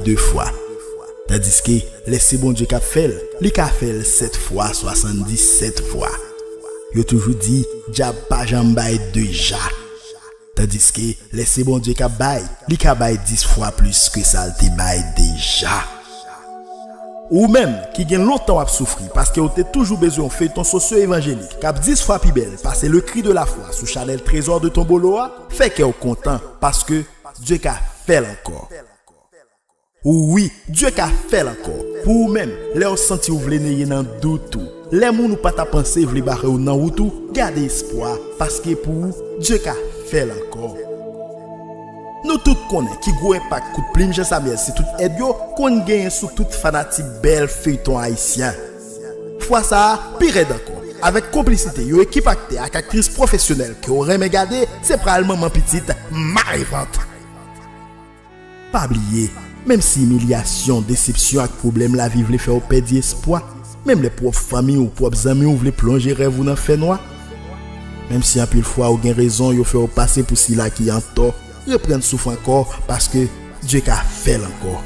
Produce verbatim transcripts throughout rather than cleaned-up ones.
de fwa. Tandiske, lè se Bondye k ap fè l, li ka fè l sèt fwa swasanndisèt fwa. Yo toujou di, dyab pa janm bay de ja. Tandiske, lè se Bondye k ap bay, li ka bay dis fwa plis ke sa l te bay deja. Ou menm, ki gen lontan w ap soufri paske w te toujou bezwen yon feyton sosyo evanjelik k ap dis fwa pi bèl pase Le Cri de la Foi sou chanèl Trésor de Tombolo a, fè kè w kontan, paske Dye ka fè l ankò. Wi, Dye ka fè l ankò. Pou ou menm, lè w santi w vle neye nan dout ou, lè moun ou pa ta panse vle bare w nan wout ou, gade espwa, paske pou ou, Dye ka fè l ankò. Nou tout konnen ki gwo enpak kout plim Jean Samuel Sitout Èd yo konn genyen sou tout fanatik bèl feyton ayisyen. Fwa sa a, pi rèd ankò. Avèk konplisite yon ekip aktè ak aktris pwofesyonèl ke w renmen gade, se pral manman pitit marevant. Pa bliye, menm si imilyasyon, desepsyon ak pwoblèm lavi vle fè w pèdi espwa, menm lè pwòp fanmi w, pwòp zanmi w vle plonje rèv ou nan fènwa, menm si anpil fwa ou gen rezon, yo fè w pase pou sila ki antò, reprann souf ankò, paske Dye ka fè l ankò.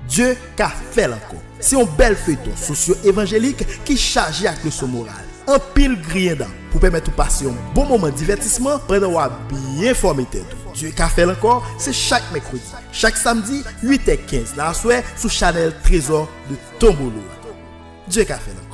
Dye ka fè l ankò. Se yon bèl feyton sosyo evanjelik ki chaje ak leson moral. Anpil griyen dan pou pèmèt ou pase yon bon moman divètisman pandan w ap byen fòme tèt ou. Dye ka fè l ankò, se chak mèkredi, chak samdi, uit è kenz nan aswè sou chanèl Trésor de Tombolo a. Dye ka fè l ankò.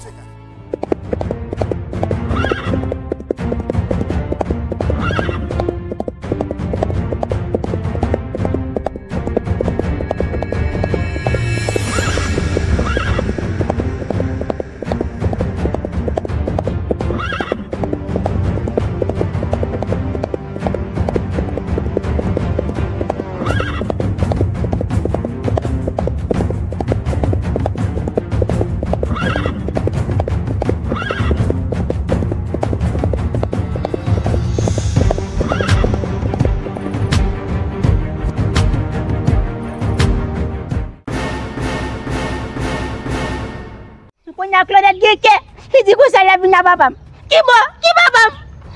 Kounye a Claudette gen kè, li di konsa l ap vin a papa m. Ki bò? Ki papa m?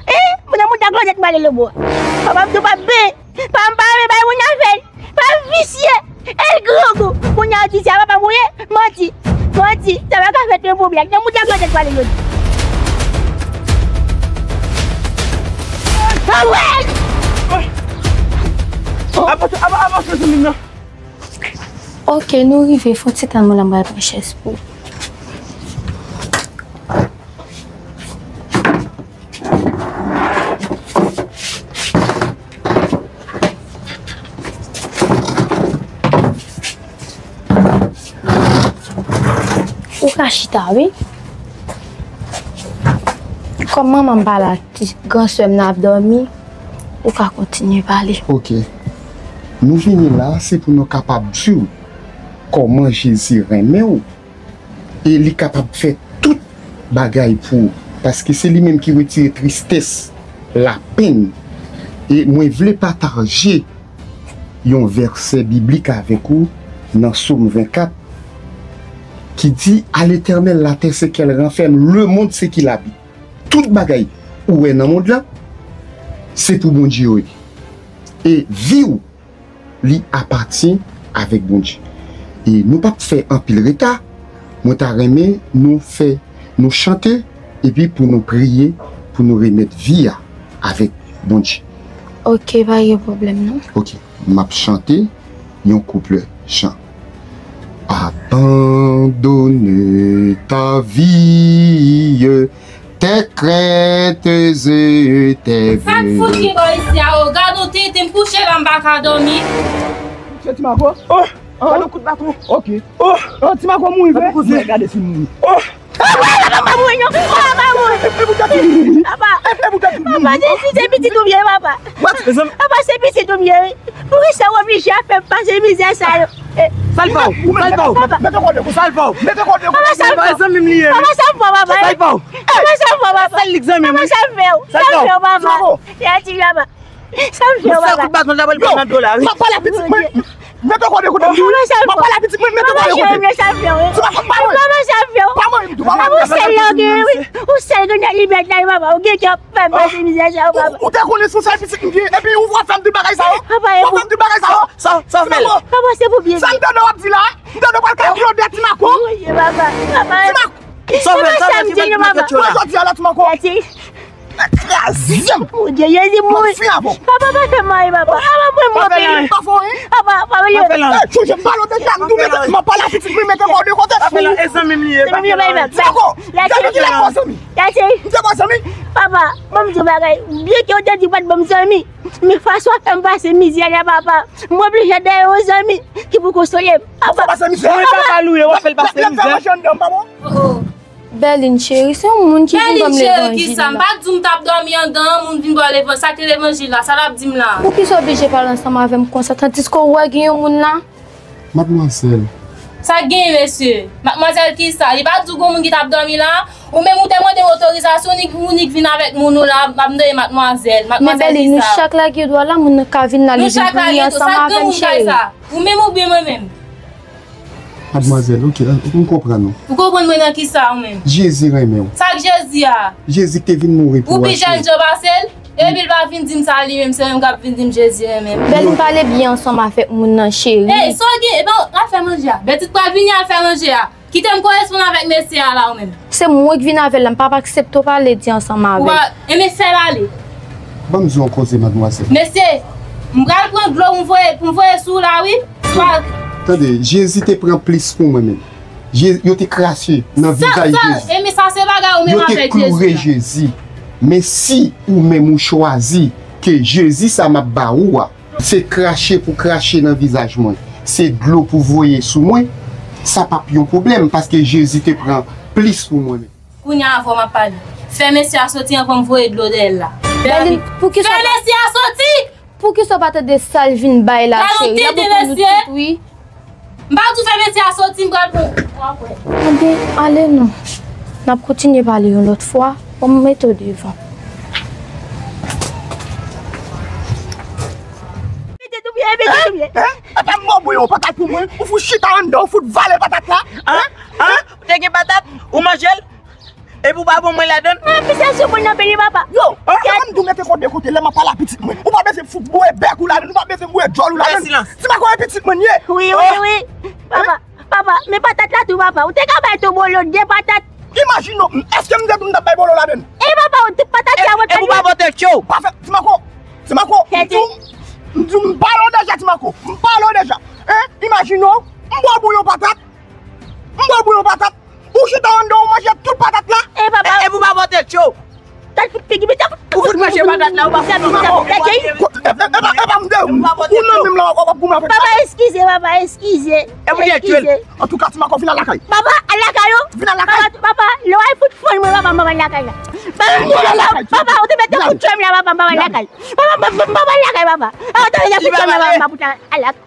Hein? Moun nan monte a Claudette prale lòtbò. Papa m tou p ap benyen. Papa m pa renmen bay moun afè l. Papa m visye. E l grangou. Kounye a w di se a papa m ou ye? Manti. Manti. Sa pa ka fèt, men pou blag. Nan monte a Claudette prale lòtbò. Samuel! Avanse, avanse, zanmi m nan. Ok, nou rive. Fon ti tann mwen la, m pral pran chèz pou ou. Ou ka chita, wi. Kòm manman m pa la, ti gran sè m nan ap dòmi, ou ka kontinye pale. Ok. Nou vini la, se pou nou kapab di w kòman Jezi renmen w, e li kapab fè tout bagay pou ou, paske se li menm ki retire tristès, lapenn. E mwen vle pataje yon vèsè biblik avèk ou nan Sòm vennkat ki di, À l'Éternel, la terre, ce qu'elle renferme, le monde, ce qu'il habite. Tout bagay ou wè nan mond lan, se pou Bondye yo ye. E vi w, li apatyen avèk Bondye. E nou p ap fè anpil reta, mwen ta renmen nou fè, nou chante, epi pou nou priye, pou nou remèt vi a avèk Bondye. Ok, pa gen pwoblèm non. Ok, m ap chante yon kouplè chan. Abandonne ta vie, tes craintes et tes vœux. Sa k fout li bò isi a, o, gad yon tenten m kouche la, m pa ka dòmi. Se Ti Mako? Oh! Gad yon kout baton. Ok. Oh! Oh, Ti Mako mouri vre? Gade koze. Gade si mouri. Oh! Papa, papa, pa mouri non. Papa, pa mouri. Papa. Papa, se, se pitit ou m ye, papa. Papa, se pitit ou m ye, wi. Poukisa w oblije ap fè m pase mizè sa yo? Eh. Sa l fè w? Sa l fè w? Papa. Mete kòd ou. Sa l fè w? Mete kòd ou. Papa, sa l fè w? Zanmi m li ye. Papa, sa l fè w, papa? Sa l fè w? Papa, sa l fè w, papa? Sa l lik zanmi m? Papa, sa l fè w? Sa l fè w, papa? Ya ti papa. Sa m fè w, papa? Sa kout baton la pral pran nan do la, wi. M ap pale a pitit mwen. Mete kò de kote m. Papa, sa m fè w? M ap pale a pitit mwen, mete kò de kote m. Papa, sa m fè w? Ti makòk, pa mwen. Papa, sa m fè w? Pa mwen, m di w, pa mwen. Papa, ou sèl la w gen, wi. Ou sèl gen nan limyè la, wi, papa. Ou gen kè ap fè m pase mizè sa yo, papa. Ou te konnen se yon sèl pitit m gen, epi ou ap fè m tout bagay sa yo. Papa, e pou... Ou ap fè m tout bagay sa yo. Sa, sa w fè l? Papa, se pou byen. Sa m tande w ap di la, m tande w pral kay Claudette, ti makòk. Mon Dieu, papa. Papa, e pou... Sa w fè l? Sa w fè l? Sa m di nou, papa? Mwen jodi a la, ti makòk. Kraze m. Mon Dieu, Jezi mouri. Papa, pa fè m anyen, papa. Papa, mwen move. Pa fè l anyen. Papa, pa fè l anyen. Pa fè l anyen. Ey, chonje m balo deja, m tou mete, m ap pale a pitit mwen, mete kò de kote. Pa fè l anyen, e zanmi m li ye, pa fè l anyen. Ti makòk, gade ki lè m ba w zanmi. M te ba w zanmi. Papa, ban m di w bagay. Byen ke w te di w pa t ban m zanmi, men fason w ap fè m pase mizè la, papa, m oblije dèyè yon zanmi ki pou konsole m. Papa, pase mizè. Wi, papa, louye, w ap fè l pase mizè. Lè m fè manje anndan m, pa bon? Bèlin, cheri, se yon moun ki vin ban m levanjil la. Bèlin, cheri, kisa? M pa t di w m t ap dòmi anndan an, moun vin ba w levanjil. Sa k te levanjil la? Sa l ap di m la? Poukisa w oblije pale ansanm avè m konsa, tandiske w wè gen yon moun la? Madmwazèl. Sa k genyen, mesye? Madmwazèl kisa? Li pa t di w gon moun ki t ap dòmi la? Ou menm ou te mande m otorizasyon, ou nik, ou nik vin avèk moun ou la, m ap mande madmwazèl. Men Madmwazèl Bèlin, nou kisa? Chak la gen dwa la, moun nan ka vin la, li vin priye ansanm avè m, cheri. Nou chak la gen dwa. Sa k gen moun kay sa? Ou menm oubyen mwen menm? Madmwazèl, ok, m konprann ou. Ou konprann mwen nan kisa ou menm? Jezi renmen w. Sa k Jezi a? Jezi k te vin mouri pou ou a, cheri. Ou pi jènjan pase l? Epi l pa vin di m sa li menm, se menm k ap vin di m Jezi renmen m. Bèlin, pale byen ansanm avèk moun nan, cheri. Ey, sa w gen? Epa, al fè manje a. Bètit pral vini, al fè manje a. Kite m koresponn avèk mesye a la ou menm. Se mwen k vin avè l la, m p ap aksepte w pale di ansanm avè l. Ou pa, enben fè l ale. Ban m di w yon koze, madmwazèl. Mesye, m pral pran dlo pou m voye, pou m voye sou w la, wi. Tande, Jezi te pran plis pou mwen menm. Je-, yo te krache nan vizaj Jezi. Sa, sa, e men sa se bagay ou menm avèk Jezi la. Yo te kloure Jezi. Men si ou menm ou chwazi ke Jezi sa m ap ba ou a, se krache pou krache nan vizaj mwen, se dlo pou voye sou mwen, sa p ap yon pwoblèm, paske Jezi te pran plis pou mwen menm. Kounye a avè w m ap pale. Fè mesye a soti anvan m voye dlo dèyè l la. Bèlin, poukisa... Fè mesye a soti! Poukisa w pa tande sa l vin bay la, cheri? L ap reponn nou tout, wi. M pa di w fè mesye a soti, m pral pran w apre. Anben, ale non. N ap kontinye pale yon lòt fwa. Bon, m mete w devan. Mete tou byen, mete tou byen. Hein? Hein? Epa m ba w bouyon patat pou mwen. Ou fout chita anndan, ou fout vale patat la. Hein? Hein? Ou te gen patat? Ou manje l? Epi w pa ban mwen ladann? Ah, misye sou moun nan peye papa. Yo, an, an, m tou mete kò de kote, lè m ap pale a pitit mwen. Ou pa bezwen fout boure bèk ou ladann, ou pa bezwen boure djòl ou ladann. Fè silans. Ti Mako e pitit mwen ye. Wi, wi, wi. Papa, papa, men patat la tou, papa. Ou te ka bay tou bolo, de patat. Imajine w, èske m te di w m t ap bay bolo ladann? E papa, ou tout patat sa mwen... Epi w pa pote l tchou. Pa fè, Ti Mako, Ti Mako, m di w, m di w, m pale w deja, Ti Mako. M pale w deja. Hein? Imajine w, m ba w bouyon patat. M ba w bouyon patat. Ou chita anndan, ou manje tout patat la. E papa. E, epi w pa pote l tchou. Tèt fout figi, mesye. Ou fout manje patat la, ou pa fout manje patat la. Epa, epa, m de ou. Ou nan menm la, w ap goumen avèk. Papa, eskize, papa, eskize. Eskize. Antouka, Ti Mako, vin al lakay. Papa, al lakay ou? Vin al lakay. Papa, papa, lè w al fout fann mwen, papa, m pral lakay la. Papa, papa, ou te mete kout tchwè m la, papa, m pral lakay. Papa, papa, m pral lakay, papa. Papa, ou te mete kout tchwè m la, papa, m pral lakay.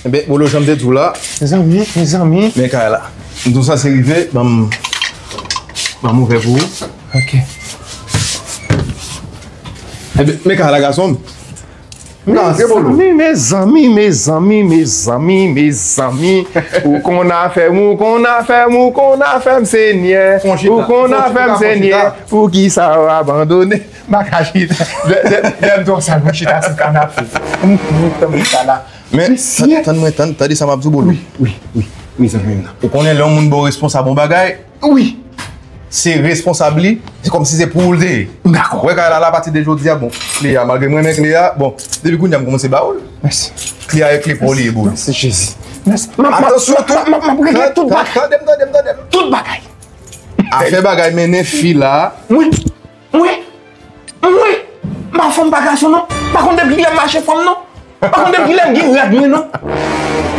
Enben, Bolo, jan m te di w la. Mezanmi, mezanmi. Men kay la. M di w sa se rive, ban m, ban m ouvè pou ou. Ok. Enben, men kay la, gason m. Mezanmi, mezanmi, mezanmi, mezanmi, mezanmi. Ou konn afè m, ou konn afè m, ou konn afè m, Senyè. Ou konn afè m, Senyè. Poukisa w abandone? M pa ka chita. Lè, lè, lè m twò sal pou m chita sou kanape. M, m, m, m, sa la. Men, mesye, tann, tann mwen, tann, tande sa m ap di w, Bolo. Wi, wi, wi, wi, zanmi m nan. Ou konnen lè yon moun ba w responsab yon bagay, wi, se responsab li, se kòmsi se pou ou l te ye. M dakò. Wè kay la, la, apati de jodi a, bon, kle a, malgre m renmen kle a, bon, depi kounye a m kòmanse ba ou l. Mèsi. Kle a e kle pa w li ye, Bolo. Mèsi, Jezi. Mèsi. M ap, m ap, atansyon, m ap, m ap, m ap regle tout bagay. Tande m, tande m, tande m. Tout bagay. Afè bagay mennen fi la. Mwen, mwen, mwen, m pa fanm pa gason non. Pa konn depi kilè m mache fanm non. Pa konn depi kilè m gen rad mwen non.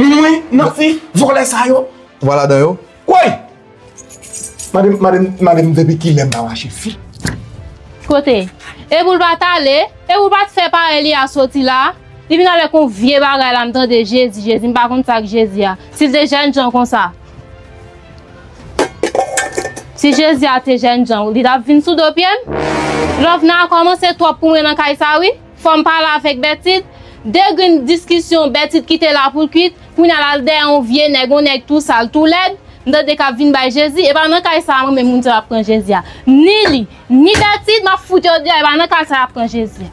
Mwen, nan fi vòlè sa yo. Ou pa ladan yo? Woy! Mande m, mande m, mande m depi kilè m pa mache fi. Kote? E pou l pa t ale? E pou l pa t fè parèy li a soti la? Li vin avèk yon vye bagay la, m tande Jezi, Jezi, m pa konn sa k Jezi a. Si l te jènjan konsa. Si Jezi a te jènjan, li t ap vin sou do pye m? Love nan kòmanse twòp pou mwen nan kay sa wi. Fò m pale avèk Bètid. De grenn diskisyon Bètid kite la pou l kwit. Kounye a l al dèyè yon vye nèg, yon nèg tou sal, tou lèd. M tande k ap vin bay Jezi. E pa nan kay sa a mwen menm moun sa yo ap pran Jezi a. Ni li, ni Bètid, m ap fout yo deyò. E pa nan kay sa y ap pran Jezi a.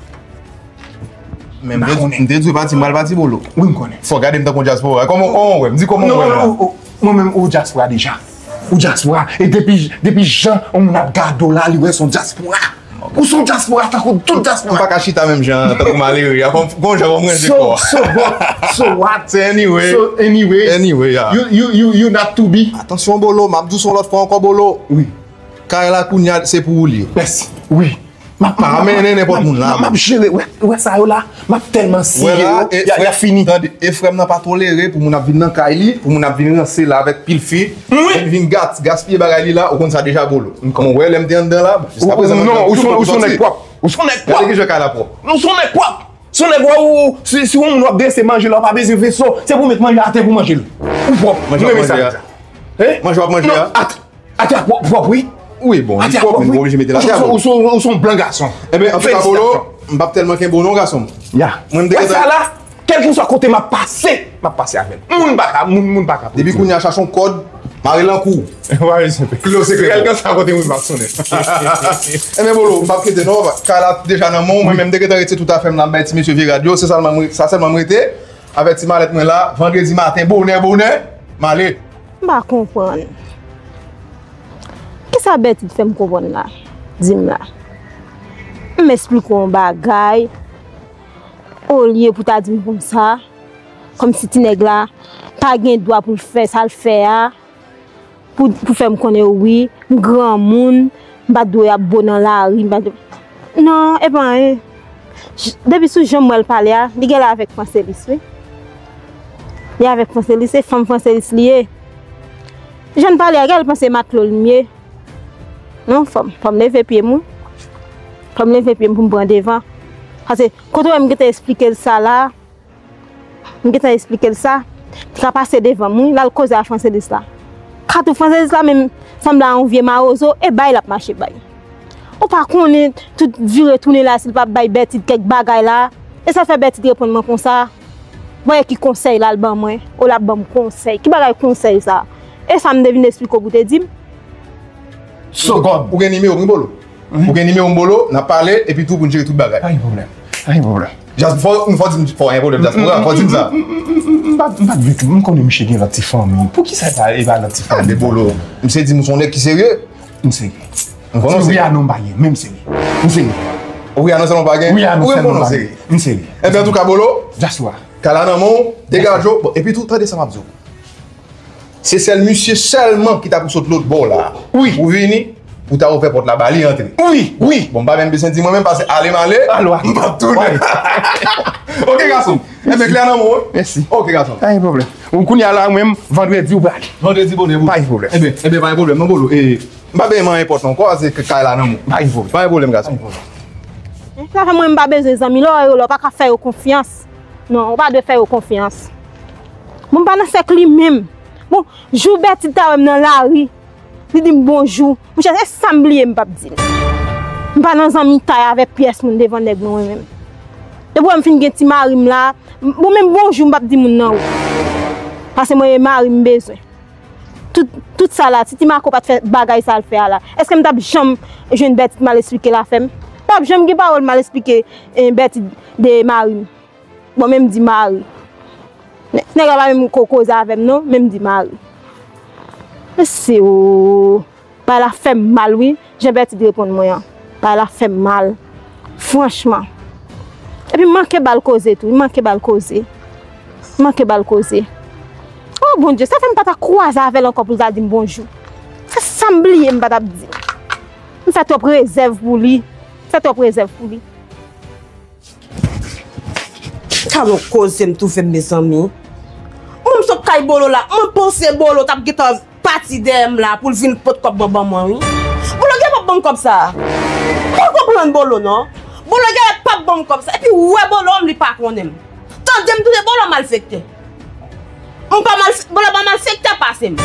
Men m te di w pati, m pral pati Bolo. Wi, m konnen. Fò w gade m tankou yon dyaspora. Kòman, kòman w wè m? Di kòman w wè m la? Mwen menm ou dyaspora deja. Ou dyaspora. E depi, depi jan yon moun ap gade w la, li wè se yon dyaspora. Ou se yon dyaspora tankou tout dyaspora. M pa ka chita menm jan an tankou malere a. Fò m, gon jan fò m ranje kò a. So, so what? So what? Se anyway. So anyway. Anyway, yeah. You, you, you, you not to be. Atansyon Bolo, m ap di w sa yon lòt fwa ankò Bolo. Wi. Kay la kounye a se pou ou li ye. Yes. Wi. M ap, m ap, Pa mennen nenpòt moun la, m ap jere, wè, wè sa yo la, m ap tèlman siye yo, y a, y a fini. Tande, e frè m nan pa tolere pou moun ap vin nan kay li, pou moun ap vin ranse la avèk pil fi, vin, vin gat, gaspiye bagay li la, ou konn sa deja Bolo. Mwen wè lè m te anndan la, jiskaprezan m ap tou pwòp soti. Ou se yon nèg pwòp. Gade kijan kay la pwòp. Ou se yon nèg pwòp. Se yon nèg wè ou, si, si yon moun w ap drese manje la, ou pa bezwen veso, se pou w met manje atè pou manje l. Ou pwòp. Manje w ap manje a. Manje w ap manje a. Atè a pwòp, pwòp wi. Wi, bon, li pwòp, men m oblije mete l atè a, bon. Ou se yon blan gason. Enben, antouka, Bolo, m p ap tèlman kenbe w non, gason m. Ya. Mwen, m te gentan. Wè sa la, kèlkeswa kote m ap pase, m ap pase avè l. Moun pa ka, moun, moun pa ka. Depi kounye a, chache yon kòd, mare l nan kou w. Wi, se vre. Kle w sekrè. Kèlkeswa kote moun m ap sonnen. Enben, Bolo, m p ap kite non, kay la deja nan men w. Mwen menm, m te gentan retire tout afè m la, m bay ti mesye vye rad yo. Se sèlman m re-, sa sèlman m rete. Avèk ti malèt mwen la, vandredi maten, bonè, bonè, m ale. M pa konprann. Kisa Bètid fè m konprann la? Di m la. M esplike w yon bagay, olye pou ta di m konsa, kòmsi ti nèg la pa gen dwa pou l fè sa l fè a, pou, pou fè m konnen wi, m granmoun, m pa t dwe ap bo nan lari, m pa t dwe. Non, e pa anyen. J-, depi sou jan m wè l pale a, li genlè avèk Franselis, wi. Li avèk Franselis, se fanm Franselis li ye. Jan l pale a, genlè l panse matlo l m ye. Non, fò m, fò m leve pye m, wi. Fò m leve pye m pou m pran devan. Paske, kote w wè m gentan esplike l sa la, M gentan esplike l sa. Li ka pase devan m, wi, l al koze a Franselis la. Katou Franselis la menm sanble a yon vye mawozo, e bay l ap mache bay. Ou pa konnen tout vire tounen la si l pa bay Bètid kèk bagay la. E sa fè Bètid reponn mwen konsa. Mwen ki konsèy l al ban mwen, olye l ap ban m konsèy. Ki bagay konsèy sa? E sa m te vin esplike w pou te di m. Sogòd. Ou gen nimewo m, wi, Bolo? Ou gen nimewo m, Bolo, n ap pale, epi tou pou n jere tout bagay. Pa gen pwoblèm. Pa gen pwoblèm. Djas-, fò, fò di m, fò, pa gen pwoblèm, dyaspora, fò di m sa. M pa, m pa t vle, m konnen misye gen lòt ti fanmi. Poukisa e pa, e pa lòt ti fanmi? Tande, Bolo, misye di m ou se yon nèg ki serye. M serye. M konnen w serye. Wi a non m pa ye, men m serye. M serye. Wi a non sèlman w pa gen. Wi a non sèlman w pa gen. M serye. Enben, antouka, Bolo. Dyaspora. Kay la nan men w, degaje w. Bon, epi tou, tande sa m ap di w. Se sèl misye sèlman ki ta pou sot lòt bò la. Wi. Pou vini, pou ta ouvè pòt la ba li antre. Wi, wi. Bon, m pa menm bezwen di mwen menm, paske ale m ale, m p ap tounen. Oke, gason. Enben, klè nan men w, wi. Mèsi. Oke, gason. Pa gen pwoblèm. Ou kounye a la, ou menm, vandredi ou prale. Vandredi bonè, Bolo. Pa gen pwoblèm. Enben, enben, pa gen pwoblèm, non, Bolo. E, m pa benyen manyen pòt la ankò, se kay la nan men w. Pa gen pwoblèm. Pa gen pwoblèm, gason. Sa fè mwen, m pa bezwen zanmi. Lè w wè yo la, w pa ka fè yo konfyans. Non, ou pa dwe fè yo konfyans. Bon, m pa nan sèk li menm. Bon, jou Bètid ta wè m nan lari, li di m bonjou. Monchè, se sa m bliye m p ap di l. M pa nan zanmitay avèk pyès moun devan nèg mwen, mwen menm. Depi w wè m fin gen ti mari m la, m-, bon, menm bonjou m p ap di moun nan, wi. Paske mwen, e mari m bezwen. Tout, tout sa la, si Ti Mako pa t fè bagay sa l fè a la, èske m t ap janm jwenn Bètid m al esplike l afè m? M p ap janm gen pawòl m al esplike, eh, Bètid de mari m. Bon, men m di mari. Nè-, nèg la pa menm ko koze avè m non, men m di mari. Mesye o, bagay la fè m mal wi, jan Bètid reponn mwen an. Bagay la fè m mal. Franchman. Epi m manke ba l koze tou, m manke ba l koze. M manke ba l koze. O Bondye, sa fè m pa ta kwaze avè l ankò pou l ta di m bonjou. Se sa m bliye m pa t ap di. M fè twòp rezèv pou li. M fè twòp rezèv pou li. Gad yon koze m twouve m, mezanmi. Mwen m sot kay Bolo la, mwen panse Bolo t ap gentan pati dèyè m la pou l vin pot kòb mwen ban mwen, wi. Bolo genlè p ap ban m kòb sa a. M pa konprann Bolo, non. Bolo genlè p ap ban m kòb sa a. Epi ou wè Bolo, li pa konnen m. Tande m tou, Bolo malfektè. M pa mal, Bolo pa malfektè pase m.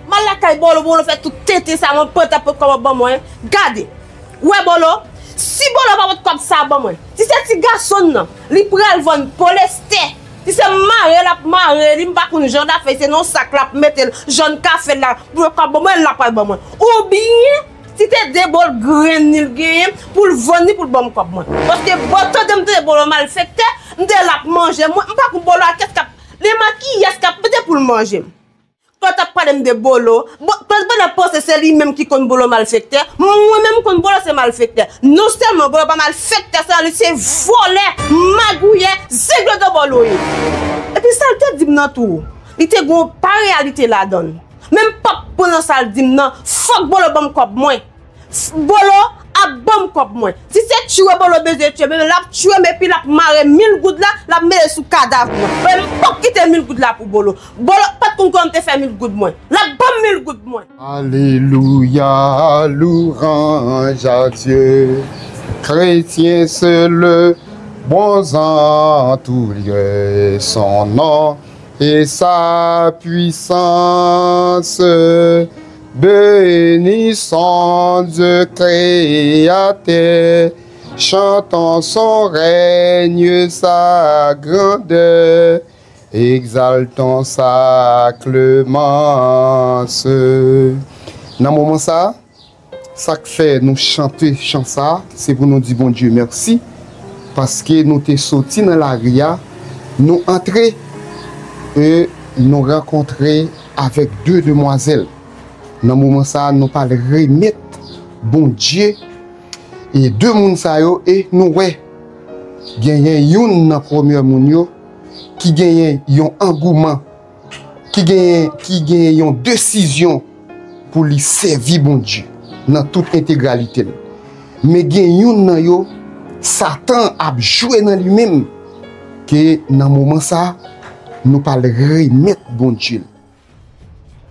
M al lakay Bolo, Bolo fè tout tenten sa, mwen pran ta pot kòb ban mwen. Gade. Ou wè Bolo, si Bolo pa pot kòb sa ban mwen, si se ti gason nan, li pral vann polestè. Si se mare l ap mare li, m pa konn jan l ap fè, se nan yon sak l ap mete l, jòn kafe l la, pou l kòb ban mwen, l ap pral ban mwen. Oubyen, si te de bòl grenn li l genyen, pou l vann li, pou l ban m kòb mwen. Paske, bon, tande m tande Bolo malfektè, m tande l ap manje mwen, m pa konn Bolo a kiyès k ap, de makiyas k ap mete pou l manje m. Pandan t ap pale m de Bolo, pandan panse se li menm ki konn Bolo malfektè, mwen menm m konn Bolo se malfektè. Non sèlman Bolo pa malfektè, se li se vòlè, magouyè, zengledo Bolo ye. Epi sa l te di m nan tou, li te gen yon pa reyalite ladan l. Men m p ap pran nan sa l di m nan, fòk Bolo ban m kòb mwen. Bolo ap ban m kòb mwen. Si se tchwe Bolo bezwen tchwe m, l ap tchwe m epi l ap mare mil goud la, l ap mete sou kadav mwen. Men m p ap kite mil goud la pou Bolo. Bolo pa t konn kòman m te fè mil goud mwen. L ap ban m mil goud mwen. Alléluia, louange à Dieu. Chrétien, c'est le bronze en tout lieu, son nom et sa puissance. Bénissons Dieu créateur, chantons son règne, sa grandeur, exaltons sa clémence. Nan moman sa, sa k fè nou chante chan sa, se pou nou di Bondye mèsi, paske nou te soti nan lari a, nou antre, e nou rankontre avèk de demwazèl. Nan moman sa, nou pral remèt Bondye e de moun sa yo, e nou wè, genyen youn nan premye moun yo ki genyen yon angouman, ki genyen, ki genyen yon desizyon pou li sèvi Bondye nan tout entegralite l. Men gen youn nan yo, Satan ap jwe nan li menm, ke nan moman sa, nou pral remèt Bondye l.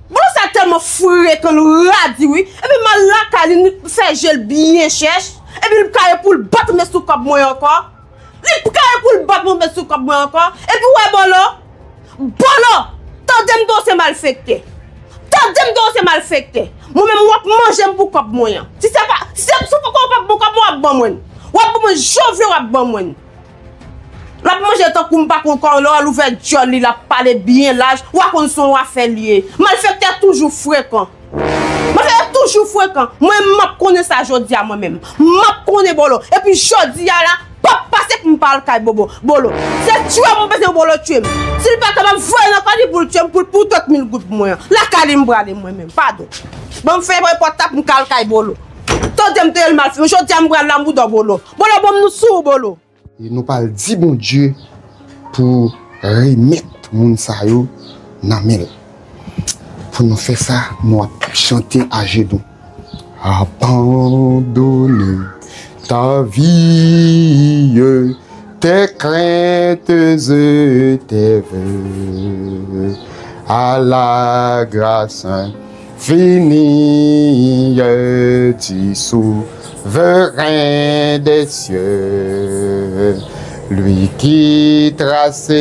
Bolo sa tèlman frekan, l radi wi. Epi m al lakay li, m fè je l byen chèch. Epi l kare pou l bat mwen sou kòb mwen ankò. Li kare pou l bat mwen sou kòb mwen ankò. Epi w wè Bolo, Bolo, tande m di w se malfektè. Tande m di w se malfektè. Mwen menm w ap manje m pou kòb mwen an. Si se pa, si se, si w poko w p ap ban kòb mwen, w ap ban mwen l. W ap ban mwen jan w vle w ap ban mwen l. L ap manje tankou m pa konn kò, lè w al ouvè djòl li, l ap pale byen laj, w a konn se yon afè l ye. Malfektè toujou frekan. Malfektè toujou frekan. Mwen, m ap konnen sa jodi a mwen menm. M ap konnen Bolo. Epi jodi a la, p ap pase pou m pa al kay Bobo. Bolo. Se tchwe m bezwen Bolo tchwe m. Si l pa kapab voye nan kò li pou l tchwe m, pou l, pou l trant mil goud pou mwen an. Lakay li m prale mwen menm. Padon. Ban m fè pòt la pou m ka al kay Bolo. Tande m tande l mal fè. Jodi a m pral la m bouda Bolo. Bolo, ban m nou sou ou, Bolo. E nou pral di Bondye pou remèt moun sa yo nan men l. Pou nou fè sa, nou ap chante ajenou. Abandonner ta vie, tes craintes et tes vœux à la grâce infinie du Souverain des cieux, lui qui trace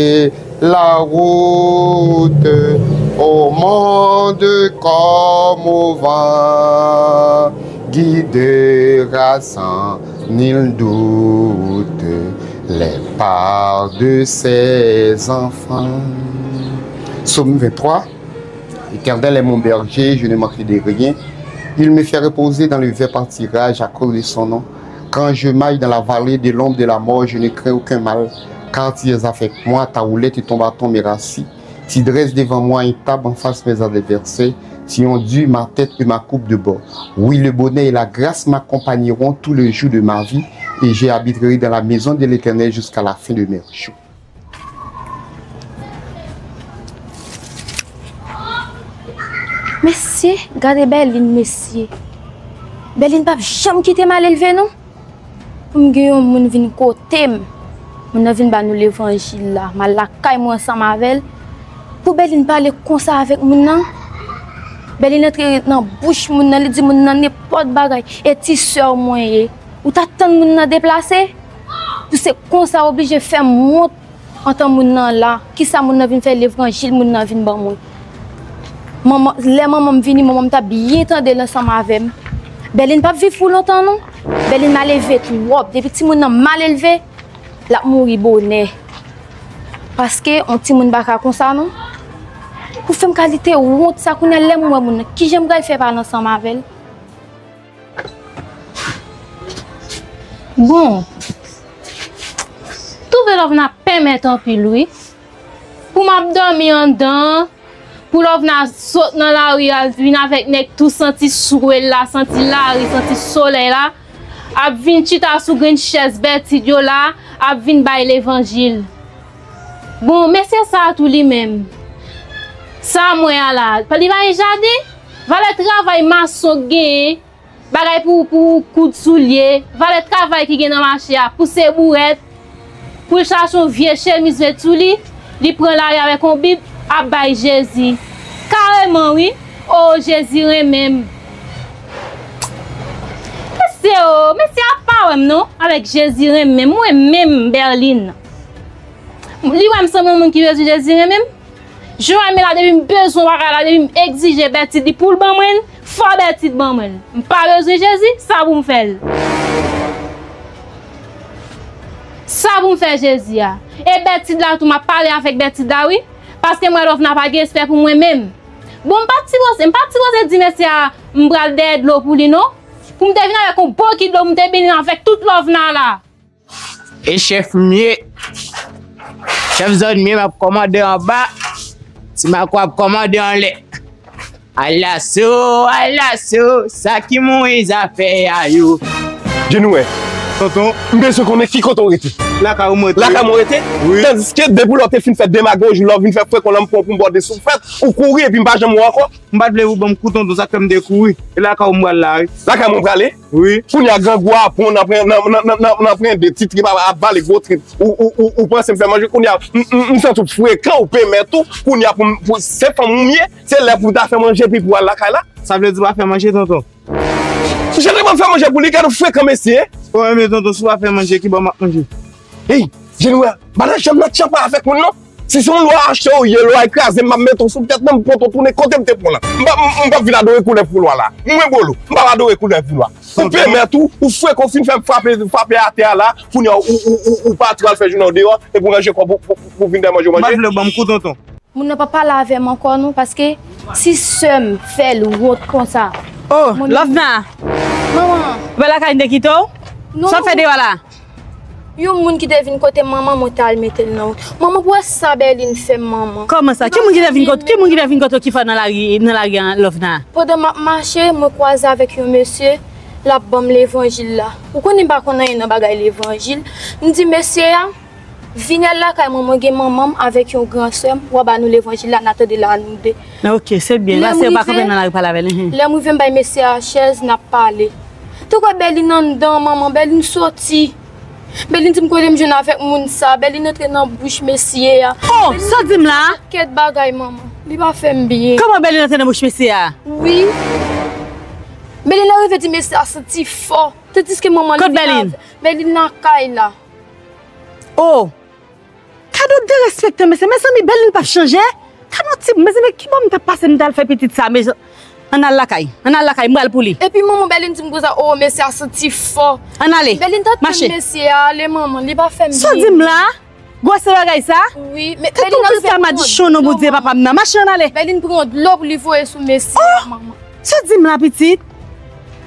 la route au monde comme au vent, guidera sans nul doute les pas de ses enfants. Psaume vingt-trois. L'Éternel est mon berger, je ne manquerai de rien. Il me fait reposer dans le vert pâturage à cause de son nom. Quand je marche dans la vallée de l'ombre de la mort, je ne crains aucun mal, car tu es avec moi, ta houlette et ton bâton me rassurent. Tu dresses devant moi une table en face mes adversaires, tu enduis ma tête et ma coupe de bord. Oui, le bonheur et la grâce m'accompagneront tous les jours de ma vie, et j'habiterai dans la maison de l'Éternel jusqu'à la fin de mes jours. Mesye, gade Bèlin, mesye. Bèlin p ap janm kite m al elve non. Pou m gen yon moun vin kote m, moun nan vin ba nou levanjil la, m al lakay mwen ansanm avè l. Pou Bèlin pale konsa avèk moun nan, Bèlin antre nan bouch moun nan, li di moun nan nenpòt bagay, e ti sè w mwen ye. Ou t ap tann moun nan deplase? Pou se konsa w oblije fè m wont antan moun nan la. Kisa moun nan vin fè, levanjil moun nan vin ban mwen? Manman, lè manman m vini, manman m t ap byen tande l ansanm avè m. Bèlin p ap viv pou lontan non. Bèlin malelve twòp. Depi timoun nan malelve, l ap mouri bonè. Paske yon timoun pa ka konsa non. Ou fè m kalite wont sa kounye a lè m wè moun nan. Kijan m pral fè pale ansanm avè l? Bon, twouve Lòvna pèmèt anpil wi. Pou m ap dòmi anndan, pou Lòvna sot nan lari al vin avèk nèg tou santi swèl la, santi lari, santi solèy la, ap vin chita sou grenn chèz Bètid yo la, ap vin bay levanjil. Bon, mesye sa a tou li menm, sa m wè a la, li pa gen jaden? Valè travay mason k genyen, bagay pou, pou koud soulye, valè travay ki gen nan mache a, pouse bourèt, pou l chache yon vye chemiz met sou li, li pran lari avèk yon Bib, ap bay Jezi. Kareman wi, o Jezi renmen m. Mesye o, mesye a pa wè m non, avèk Jezi renmen m, mwen menm Bèlin. Li wè m sanble yon moun ki bezwen Jezi renmen m. Jan w wè m la, depi m bezwen bagay la, depi m egzije Bètid li pou l ban mwen l, fò Bètid ban mwen l. M pa bezwen Jezi, sa pou m fè l? Sa pou m fè Jezi a? E Bètid la tou, m ap pale avèk Bètid la wi. Paske m wè Lòvna pa gen respè pou mwen menm. Bon, m pa t sipoze, m pa t sipoze di mesye a m pral dèyè dlo pou li non. Pou m te vin avèk yon bokit dlo, m te beni avèk tout Lòvna la. E chèf m ye. Chèf zòn m ye, m ap kòmande anba. Ti Mako ap kòmande anlè. Alaso, alaso, sa ki Moyiz a fè a yo. Jenouwe. Tonton. M bezwen konnen ki kote w rete. Lakay ou m rete. Lakay mwen rete? Wi. Tandiske depi lè w te fin fè demagoji, lè w vin fè frekan, lè m pran w pou m bòde sou fèt, ou kouri epi m pa janm wè w ankò. M pa t vle pou ban m kou tonton, sa k fè m te kouri. E lakay ou m pral la wi. Lakay mwen prale? Wi. Kounye a grangou a pran w nan pran, nan, nan, nan, nan, nan pran de ti trip ap, ap vale gwo trip. Ou, ou, ou, ou panse m fè manje kounye a. M, m, m santi w frekan, ou pemèt ou. Kounye a pou m, pou, se fanm ou m ye, se lè pou w ta fè manje epi pou w al lakay la. Sa vle di w pa fè manje, tonton? Jan de ban m fè manje pou li, gade w frekan mesye. O, enben tonton, si w pa fè manje, kibò m ap manje? Hey, Jenouwe, m pa nan janm nan tchanpan avèk moun non. Si se yon lwa achte w ye, lwa ekraze, m ap mete w sou tèt mwen, m pote w tounen kote m te pran w lan. M p ap, m p ap vin adore koulè pou lwa la. Mwen bolo, m p ap adore koulè pou lwa. Ou pèmèt ou, ou frekan, ou fin fè m frape, frape atè a la, kounye a ou, ou, ou, ou pati al fè jounen w deyò, epi w ranje kò w pou, pou, pou, pou vin dèyè manje w manje. M pa t vle w ban m kou tonton. Moun nan pa pale avè m ankò non, paske si sè m fè l wont konsa. Oh, Lòvna! Manman! Ou pa lakay m te kite w? Non. Sa w fè deyò la? Yon moun ki te vin kote manman mwen te al mete l nan wout. Manman, pou wè sa Bèlin fè m, manman. Kòman sa? Ki moun ki te vin kote, ki moun ki te vin kote w ki fè w nan lari, nan lari an, Lòvna? Pandan m ap mache, mwen kwaze avèk yon mesye, l ap ban m levanjil la. Ou konnen m pa konn anyen nan bagay levanjil. M di mesye a, vin al lakay mwen, mwen gen manman m avèk yon gran sè m, w a ba nou levanjil la, n a tande l a nou de. Ok, se byen. Pase w pa kanpe nan lari pale avè l. Lè m rive, m bay mesye a chèz, n ap pale. Tankou Bèlin anndan, manman, Bèlin soti. Bèlin di m kote m jwenn avèk moun sa. Bèlin antre nan bouch mesye a. Oh, sa w di m la? Kèt bagay, manman. Li pa fè m byen. Kòman Bèlin antre nan bouch mesye a? Wi. Bèlin arive di mesye a santi fò. Tandiske manman li vin avè Bèlin lakay la. Oh! Gade yon derespektan, mesye. Mezanmi, Bèlin p ap chanje. Gade yon tip, mezanmi, kibò m t ap pase m t al fè pitit sa, mezanmi. Ann al lakay. Ann al lakay, m pral pou li. Epi manman Bèlin di m konsa, o, mesye a santi fò. Ann ale. Bèlin ta tann mesye a ale, manman, li pa fè m byen. Sa w di m la? Gwosè bagay sa? Wi, men Bèlin ap fè yon dlo, manman. Mache ann ale. Bèlin pran dlo pou li voye sou mesye a, manman. Sa w di m la, pitit?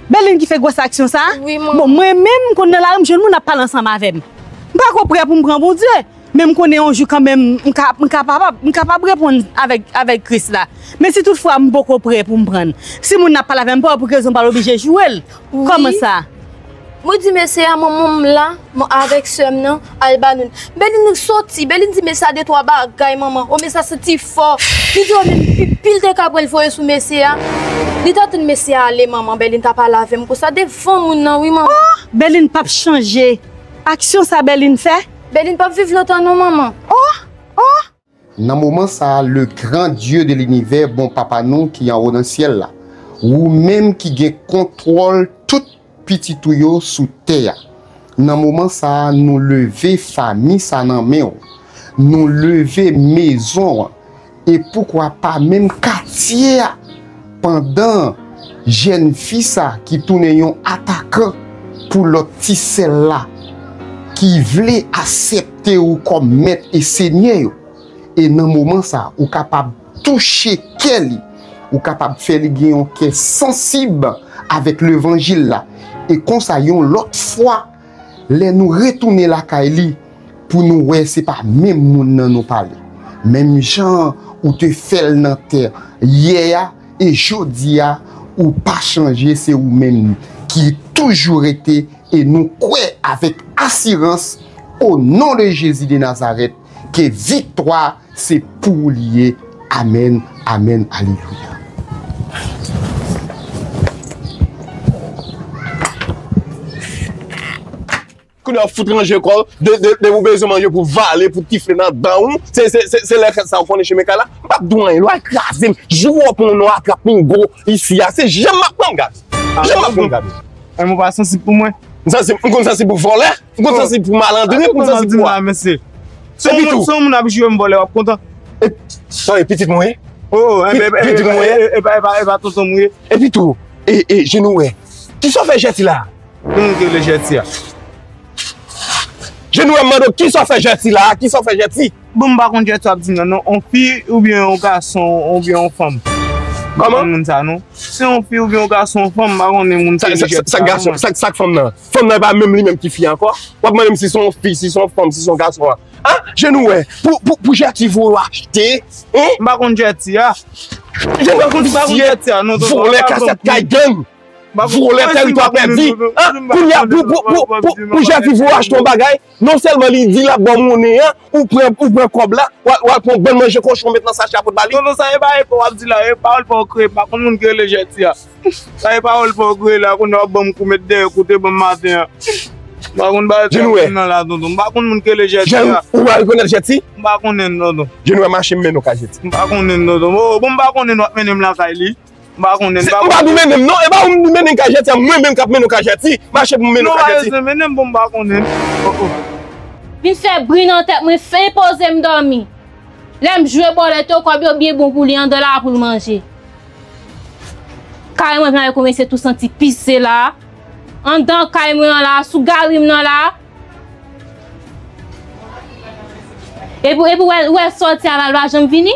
Bèlin ki fè gwòs aksyon sa? Wi, manman. Bon, mwen menm, m konn nan lari, m jwenn moun ap pale ansanm avè m. M pako prè pou m pran Bondye, men m konnen yon jou kanmenm, m ka, m kapab, m kapab reponn avèk, avèk Kris la. Men si toutfwa m poko prè pou m pran l, si moun nan ap pale avè m, m pa wè pou ki rezon m pral oblije joure l. Kòman sa? Mwen di mesye a, manman m la, mwen avèk sè m nan, al ba nou. Bèlin soti, Bèlin di mesye a de twa bagay, manman. O, mesye a santi fò. Li di o menm pi, pi l te ka pran l voye sou mesye a. Li ta tann mesye a ale, manman. Bèlin ta pale avè m konsa devan moun nan, wi, manman. Oh, Bèlin p ap chanje. Aksyon sa Bèlin fè? Bèlin p ap viv lontan non, manman. Oh, oh. Nan moman sa a, le grand Dieu de l'univers, bon Papa nou ki anwo nan syèl la, ou menm ki gen kontwòl tout pitit ou yo sou tè a, nan moman sa a, nou leve fanmi sa nan men w, nou leve mezon an, e poukwa pa menm katye a, pandan jèn fi sa ki tounen yon atakan pou lòt ti sè l la ki vle aksepte w kòm Mèt e Senyè yo. E nan moman sa, ou kapab touche kè li. Ou kapab fè li gen yon kè sansib avèk levanjil la. E konsa, yon lòt fwa, lè nou retounen lakay li, pou nou wè se pa menm moun nan nou pale. Menm jan ou te fè l nan tè yè a e jodi a, ou pa chanje, se ou menm ki toujou rete, e nou kwè avèk asirans, o non de Jezi de Nazarèt, ke viktwa se pou ou li ye. Amèn, amèn, alelouya. Kounye a w fout ranje kò w, de, de, de ou bezwen manje pou vale, pou tifle nan dan w, se, se, se, se lè sa w konnen chemen kay la. M p ap di w anyen, lwa kraze m, jou w pran w nan atrap pingo isi a, se jan m ap pran w, gade. Jan m ap pran w, gade. Mwen pa sansib pou mwen. M sansib, m konn sansib pou vòlè, m konn sansib pou malandren, m konn sansib pou a. Mesye. Se yon moun ap jwe m vòlè, w ap kontan. E, sa e pitit mwen ye? Oh, pitit mwen ye? E pa, e pa, e pa tonton mwen ye? Epi tou, e, e, Jenouwe, kisa w fè Jèti la? Ki moun ki rele Jèti a? Jenouwe, m mande w, kisa w fè Jèti la? Kisa w fè Jèti? Bon, m pa konn Jèti ap di nan non. On fi oubyen on gason oubyen on fanm? Kòman? Moun sa non. Se on fi oubyen on gason, on fanm, m pa konnen moun ki rele Jèti la. Sa, sa, sa, sa, sa, sa k fanm nan? Fanm nan e pa menm li menm ki fi ankò? W ap mande m si se on fi, si se on fanm, si se on gason an. An? Jenouwe, pou, pou, pou Jèti voye w achte, en? M pa konn Jèti a. Jenouwe konn si vòlè kasèt kay gang. Vòlè tèritwa pèdi. An? Kounye a, pou, pou, pou, pou, pou Jèti voye w achte yon bagay, non sèlman li di l ap ba w monnen an, ou pran, ou pran kòb la, w al, w al pran yon bann manje kochon, w met nan sachè a pou w ba li. Non, non, sa e pa, e pa w ap di la, e pawòl pa w kreye, m pa konn moun ki rele Jèti a. Sa e pawòl pa w kreye la, kounye a w ap ban m kou, met dèyè kote, ban m maten an. M pa konn bagay nan la, tonton. M pa konn moun ki rele Jèti a. Ou pa rekonèt Jèti? M pa konnen, tonton. Jenouwe, mache m mennen w kay Jèti. M pa konnen, tonton. Oh, bon, m pa konnen, w ap mennen m lakay li. M pa konnen, m pa konnen. M pa di w mennen m, non. E pa ou m di mennen m kay Jèti a, mwen menm k ap mennen w kay Jèti. Mache pou m mennen w kay Jèti. Non, pa bezwen mennen m, bon, m pa konnen. Oh, oh. Vin fè bri nan tèt mwen, fè enpoze m dòmi. Lè m jwe bòlèt yo, kòb yo byen bon pou li anndan la pou l manje. Kay mwen vin al kòmanse tou santi pise la. Anndan kay mwen an la, sou gari m nan la. Epi, epi w wè, w wè l sòti a la, l pa janm vini?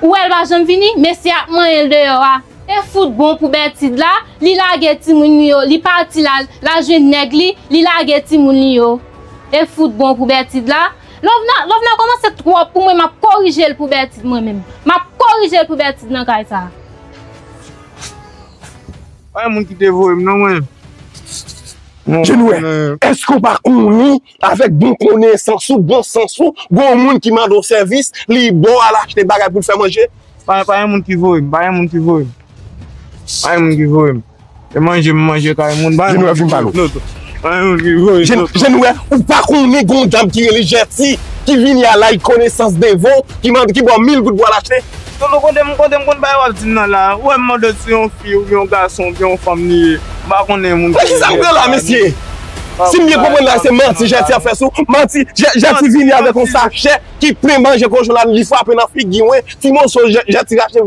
Ou wè l pa janm vini? Mesye ap manyen l deyò a. E fout bon pou Bètid la, li lage timoun li yo, li pati la, l al jwenn nèg li, li lage timoun li yo. E fout bon pou Bètid la. Lovna, Lovna kòmanse twòp pou mwen, m ap korije l pou Bètid mwen menm. M ap korije l pou Bètid nan kay sa a. Pa gen moun ki te voye m non mwen. Jenouwe, èske w pa konnen avèk bon konesans ou, bon sans ou, gon moun ki mande w sèvis, li ba w al achte bagay pou l fè manje? Pa, pa gen moun ki voye m, pa gen moun ki voye m. Pa gen moun ki voye m. E manje, m manje kay moun. Pa gen moun ki voye m. Jenouwe, ou pa konnen gon dam ki rele Jèti, ki vini a la, ki konesans devan w, ki mande, ki ba w mil goud pou al achte? Tonton, kote m, kote m konn bagay w ap di m nan la? Ou wè m mande w si yon fi oubyen yon gason oubyen yon fanm li ye. M pa konnen moun ki rele Jèti la, mesye. Si m byen konprann la, se manti Jèti ap fè sou. Manti, Jèti vini avèk yon sachè ki plen manje kochon la, li frape nan figi mwen. Ti moso Jèti rache,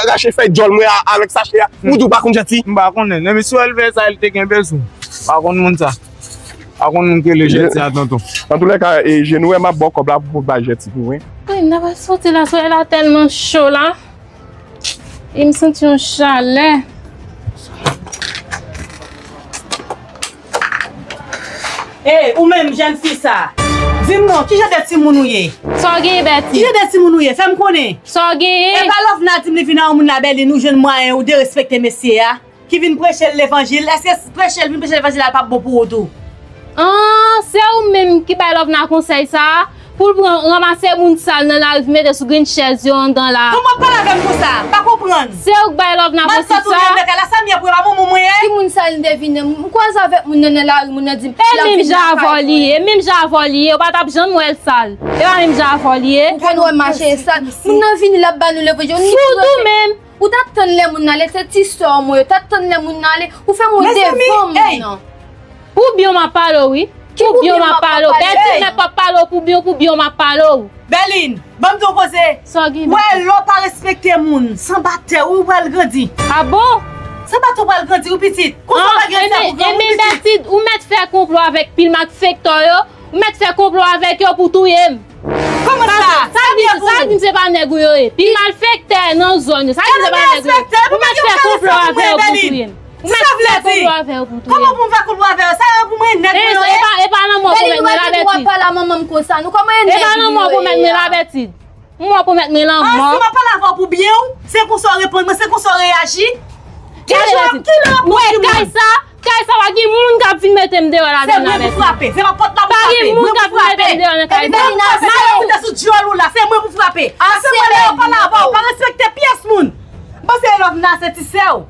rache fèy djòl mwen avèk sachè a. Ou di w pa konn Jèti? M pa konnen. Epi si w wè l fè sa, li te gen bezwen. M pa konn moun sa. Pa konn moun ki rele Jèti a, tonton. Antoulèka, e, Jenouwe, m ap ba w kòb la pou w bay Jèti pou mwen. Ay, m ta pral soti la, solèy la tèlman cho la. E m santi yon chalè. Ey, ou menm, jèn fi sa. Di m non, ki jan de timoun ou ye? Sa w genyen, Bèti? Ki jan de timoun ou ye? Fè m konnen. Sa w genyen? E pa Lovna di m li vin a yon moun la, Bèlin, ou jwenn mwayen ou derespekte mesye a? Ki vin preche l levanjil, èske preche l, vin preche levanjil la p ap bon pou ou tou? An, se ou menm ki bay Lovna konsèy sa a, pou l pran, ranmase moun sal nan lari, vin mete sou grenn chèz yo anndan la. Kòman w ap pale avè m konsa? M pa konprann. Se ou k bay Lovna konsèy sa a. Mwen sot ou nan kay la, sa m ye pou e pa moun mwen ye? Ki moun sal li te vin nan? M kwaze avèk moun nan nan lari, moun nan di m l ap vin nan kay mwen. E menm jan avè w li ye, e menm jan avè w li ye, ou pa t ap janm wè l sal. E pa menm jan avè w li ye. Ou konn wè m mache sal. Moun nan vini, l ap ba nou levanjil, nou fout ou menm. Ou t ap tann lè moun nan ale, se ti sè w mwen yo, t ap tann lè moun nan ale, ou fè mwen devan moun nan. Pou byen w m ap pale w wi. Pou byen w m ap pale w. Bèti nèt p ap pale w pou byen, pou byen w m ap pale w. Bèlin, ban m di w koze. Sa w gen? Wè lè w pa respekte moun, sanba tè wi, ou pral grandi. A bon? Sa bato pral grandi wi pitit. Konsa pa gen sa pou grandi pitit. Ebyen Bètid, ou mèt fè konplo avèk pil malfektè yo. Ou mèt fè konplo avèk yo pou touye m. Kòman sa? Sa di, sa di se pa nèg ou yo ye. Pil malfektè nan zòn yo. Sa di se pa nèg ou yo ye. Ou mèt fè konplo avè yo pou touye m. Ou mèt fè konplo avè yo pou touye m. Kòman pou m fè konplo avè yo? Sa yo pou mwen nèg mwen yo ye. E pa, e pa lanmò pou mèt mwen la Bètid. E pa lanmò pou mèt mwen la Bètid. M wè w pwomèt mwen lanmò. Ah, si m ap pale avè w pou byen w, se konsa w reponn mwen, se konsa w reyaji. Kilè w ap kilè w ap mouri moun? Kay sa, kay sa pa gen moun k ap vin mete m deyò ladan l la Bètid. Se mwen pou frape, se pa pòt la pou frape. Pa gen moun k ap vin mete m deyò nan kay sa. Epi Bèlina, se ou te sou dyòl ou la, se mwen pou frape. Paske mwen lè w ap pale avè w, pa respekte pyès moun. M panse Lòvna se ti sè w.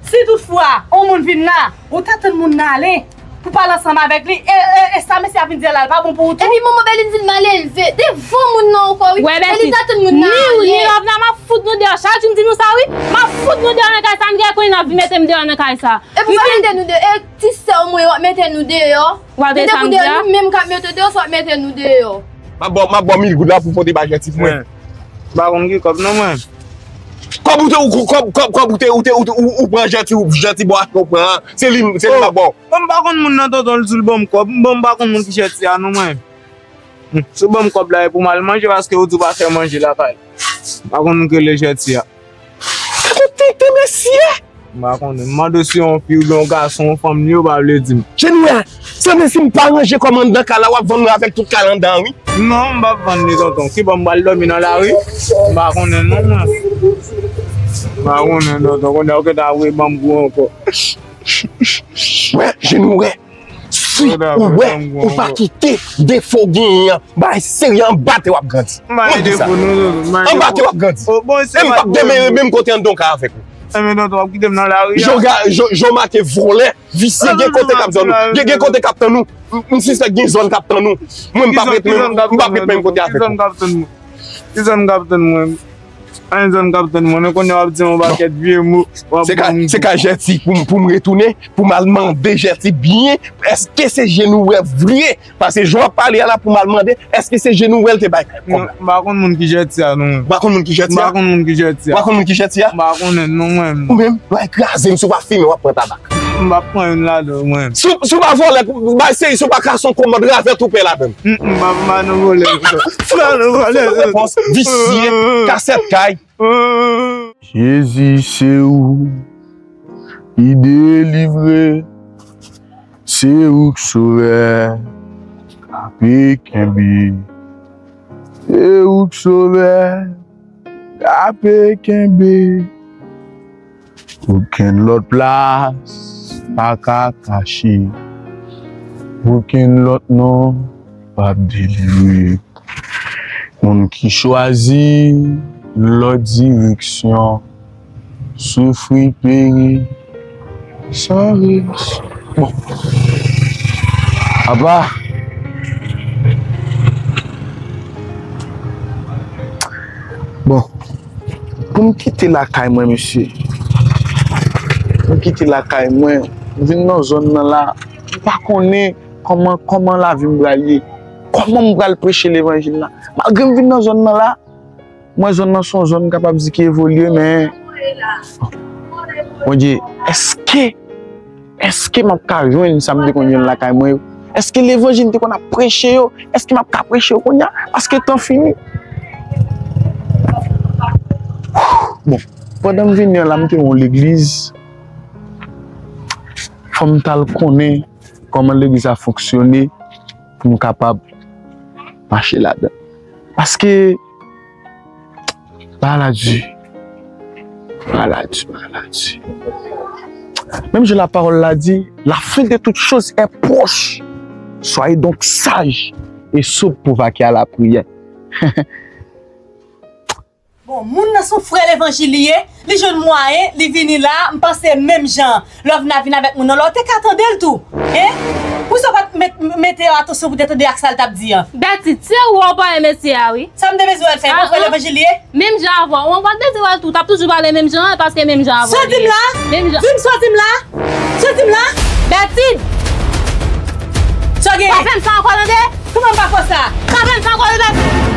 Si toutfwa yon moun vin la, ou ta tann moun nan ale pou pale ansanm avèk li, e, e, e sa mesye a vin di a la, l pa bon pou ou tou. Epi manman Bèline vin mal elve devan moun nan ankò wi. Bèline ta tann moun nan ale. Ni ou ni Lòvna m ap fout nou deyò. Chak jou m di nou sa wi. M ap fout nou deyò nan kay sa, m gen konnen n ap vin mete m deyò nan kay sa. Epi w ap mete nou deyò. E ti sè w mwen w ap mete nou deyò. Mete pou deyò, nou menm k ap mete w deyò, swa w ap mete nou deyò. M ap ba w, m ap ba w mil goud la pou w pote bay Jèti pou mwen. M pa konn ki kòb non mwen. Kòb ou te, ou, kòb, kòb, kòb ou te, ou te, ou, ou, ou pran Jèti, ou Jèti ba w achte ou pran an. Se li, se li m ap ba w. Bon, m pa konn moun nan tonton, l di l ban m kòb. Bon, m pa konn moun ki Jèti a non mwen. Hmm, si w ban m kòb la, e pou m al manje, paske ou di w pa fè manje lakay la. M pa konn moun ki rele Jèti a. Kote te mesye? M pa konnen. M mande w si yon fi oubyen yon gason, yon fanm li, ou pa vle di m. Jenouwe, sanble si m pa ranje kòm anndan kay la, w ap vann mwen avèk tout kay la anndan an, wi. Non, m p ap vann li, tonton. Kibò m pral dòmi nan lari? M pa konnen non, mwen. M pa konnen, tonton. Kounye a ou gentan ap reban m kou ankò. Wè, Jenouwe. Si ou wè ou pa kite defo w genyen an bay serye, anba tè w ap grandi. Mwen di sa. Anba tè w ap grandi. E m p ap demere menm kote anndan yon kay avèk ou. Enben tonton, w ap kite m nan lari a? Jan w make vòlè, visye, gen kote k ap tann ou. Gen, gen kote k ap tann ou. M, m sispèk gen zòn k ap tann ou. Mwen m p ap ret menm, m p ap ret menm kote avèk ou. Ki zòn k ap tann mwen? Ki zòn k ap tann mwen? Anyen zòn k ap tann mwen, men kounye a w ap di yon pakèt vye mo. Se ka, se ka Jèti pou m, pou m retounen, pou m al mande Jèti byen, èske se Jenouwe vre? Paske jan w ap pale a la pou m al mande, èske se Jenouwe l te bay kòb la? Non, m pa konn moun ki Jèti a, non. Ou pa konn moun ki Jèti a? M pa konn moun ki Jèti a. Ou pa konn moun ki Jèti a? M pa konnen, non, mwen. Ou menm, w a kraze m si w pa fimen, w ap pran tabak. M p ap pran youn ladan, mwen. Si, si w pa vòlè, bay seri, si w pa kase yon komòd, ravè tou pè ladan. M p ap, m pa nan vòlè. M pa nan vòlè. Repons visye, kasèt kay. Jezi, se ou ki delivre, se ou k sovè, kape kenbe. Se ou k sovè, kape kenbe. Okenn lòt plas pa ka kache. Okenn lòt non p ap delivre. Moun ki chwazi lòt direksyon soufri, peri san remisyon. Bon. Apa. Bon. Pou m kite lakay mwen, mesye. Pou m kite lakay mwen, m vin nan zòn nan la. M pa konnen kòman, kòman lavi m pral ye. Kòman m pral preche levanjil la. Malgre m vin nan zòn nan la, mwen zòn nan se yon zòn m kapab di ki evolye, men Bondye, èske, èske m ap ka jwenn sa m te konn jwenn lakay mwen yo? Èske levanjil m te konn ap preche yo, èske m ap ka preche yo kounye a? Paske tan fini. Bon, pandan m vini an la, m te yon legliz. Fò m t al konnen kòman legliz la fonksyone pou m kapab mache ladan. Paske bagay la di. Bagay la di, bagay la di. Menm jan lapawòl la di, la fin de toutes choses est proche. Soyez donc sages et sobres pour vaquer à la prière. Bon, moun nan se yon frè levanjil li ye, li jwenn mwayen, li vini la, m panse menm jan Lòvna vin avèk moun nan la, w te ka tande l tou. Hein? Poukisa w pa t met, mete atansyon pou w te tande ak sa l t ap di an? Bètid, se ou wè w pa renmen mesye a wi. Sa m te bezwen wè l fè? Bon frè levanjil li ye? Menm jan avè w. Ou pa t bezwen wè l tou, w t ap toujou pale menm jan an, paske menm jan avè w li ye. Sa w di m la? Menm jan. Di m sa w di m la? Sa w di m la? Bètid! Sa w genyen? Pa fè m sa ankò tande! Kòman m pa fè w sa? Pa fè m sa ankò tande!